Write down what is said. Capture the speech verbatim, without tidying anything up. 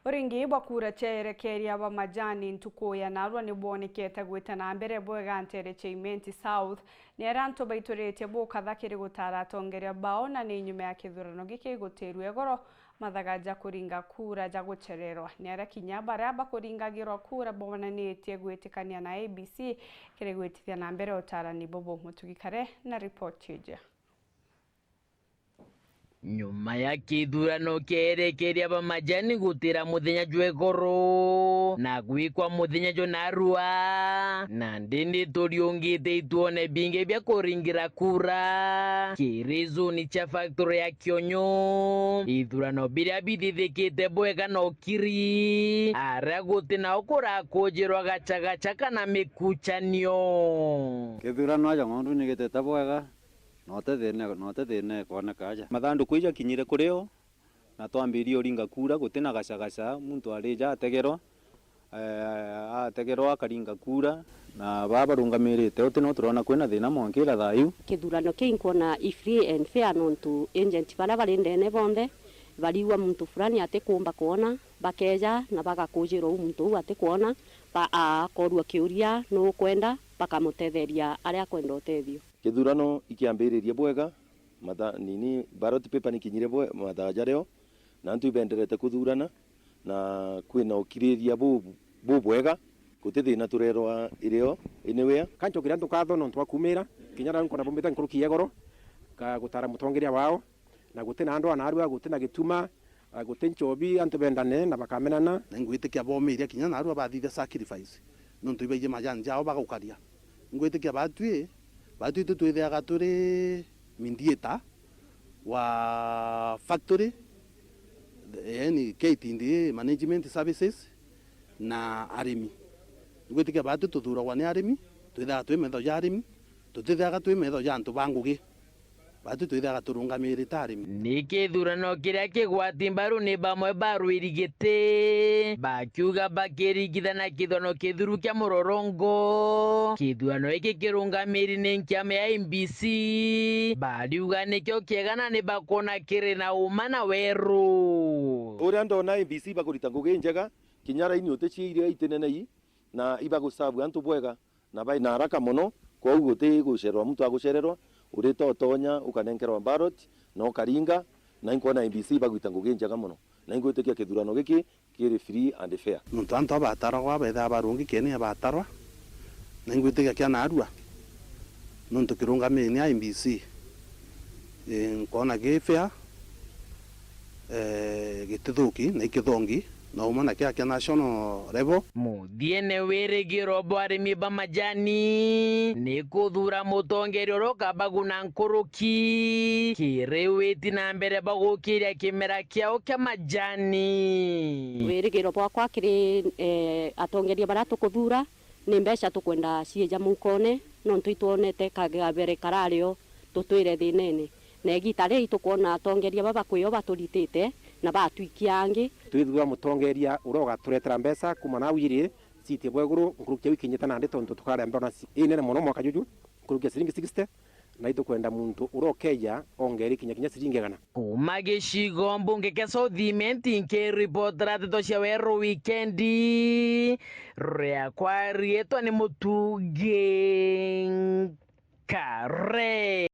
Buringi bwa kura cia erekeria ba majani ntuku ya narua ni bwonekete gwita na mbere bwega ntere cia Imenti South, ni aria antu baituritie bukatha kiri gutara atongeria bao, na ni nyuma ya kithurano giki gutirua igoro mathaga ja kuringa kura ja guchererwa. Ni aria kinya baria bakuringagirwa kura bonanitie gwitikania na I E B C kiri gwitithia na mbere utarani bubu. Mutugi Kare na ripoti iji. Nyuma ya kithurano kia erekeria ba majani gutira muthenya jwa igoro na gwikwa muthenya jwa narua, nandi ni turiungite ituone bingi bia kuringira kura kiri zoni cia factory ya Kionyo. Ithurano biria bithithikite bwega na ukiri, aria guti nao kurakujirwa gachagacha kana mikuchanio. Kithurano aja ng'ondu ni gitete bwega. Note thina, note thina ikwoneka aja. Mathanduku ijakinyire kuri o, na twambirie uringa kura, guti na gachagacha, muntu arija ategerwa, eh, ategerwa akaringa kura, na baa barungamirite uti no turona kwina thina mwanka ira thayu. Kithurano kii nkwona i free and fair, nontu agent baria bari ndene bonthe bariigua muntu fulani atikumba kwona, bakeja na bagakujirwa uu muntu uu atikwona, ba-, akorua kiuria nukwenda, bakamutetheria aria akwenda utethio. Kithurano ikiambiririe bwega, matha-, nini, ballot paper nikinyire bwe-, mathaa jario, na antu ibenderete kuthurana, na kwina ukiriria bu-, bubwega, guti thina turerwa irio anywhere. Ka ncokeria antu nkatho nontu bwa kumira, kinya riria nkona bumbite nkuruki ya igoro, ka gutara mutongeria wao, na guti na ndwaa narua, guti na gituma, ah, guti nchobi, antu bendane na bakamenana. Na ingwitikia bomiria kinya narua bathithia sacrifice, nontu ibaiji majani jao bagukaria. Ingwitikia batwi, batwi tu twithiaga turi mediator wa factory, yani K T D A Management Services na arimi. Ingwitikia batwi tuthuragwa ni arimi, twithiaga twi metho ja arimi, tutithiaga twi metho ja antu ba ngugi. Batwi twithaga turungamirite arimi. Ni kithurano kiria kigwati mbaru ni bamwe barwiri giti, bakiuga bakiringithana kithurano kithuru kia murorongo. Kithurano giki kirungamiri ni nkiama ya I E B C, bariuga nikio kiega na ni bakwona kiri na uma na weru. Uria ndona I E B C bakurita ngugi njega, kinya raini uticiirie itinenei, na ibagusavu antu bwega. Na bai na haraka mono, kwou guti gucererwa muntu agucererwa, urita utonya ukanenkerwa ballot na ukaringa, na inkwona I E B C bagwita ngugi njega mono, na ingwitikia kithurano giki kiri free and fair. Nontu antu abataragwa bethaa barungi keni abatarwa, na ingwitikia kia narua, nontu kirungamiri ni I E B C, eh, nkwona gi fair, eh, gitithuki na ikithongi, na umwe na kia, kia national level. Muthiene wirigiro bwa arimi ba majani ni kuthura mutongeria uria ukabaguna nkuruki kiri witi na mbere bwa gukiria kimera kiao kia majani. Wirigiro bwakwa kiri, eh, atongeria baria tukuthura, ni mbeca tukwenda cieja munkone, nontu itwonete kagabere karario tutwire thinene. Na igita riri itukwona atongeria baba kwio baturitite na batwikia angi. Twithua mutongeria uria ugaturetera mbeca kuma na wiri citi bwa iguru nkuruki ya wiki inyita nandi, tontu tukaria bonus inene mono mwaka juju, nkuruki ya ciringi sixty, na itukwenda muntu uria ukeja ongeri kinya kinya ciringi igana. Kuma gicigo mbunge kia South Imenti, nkiripotera ndeto cia Weru Wikendi, riakwa riitwa ni Mutugi Kare.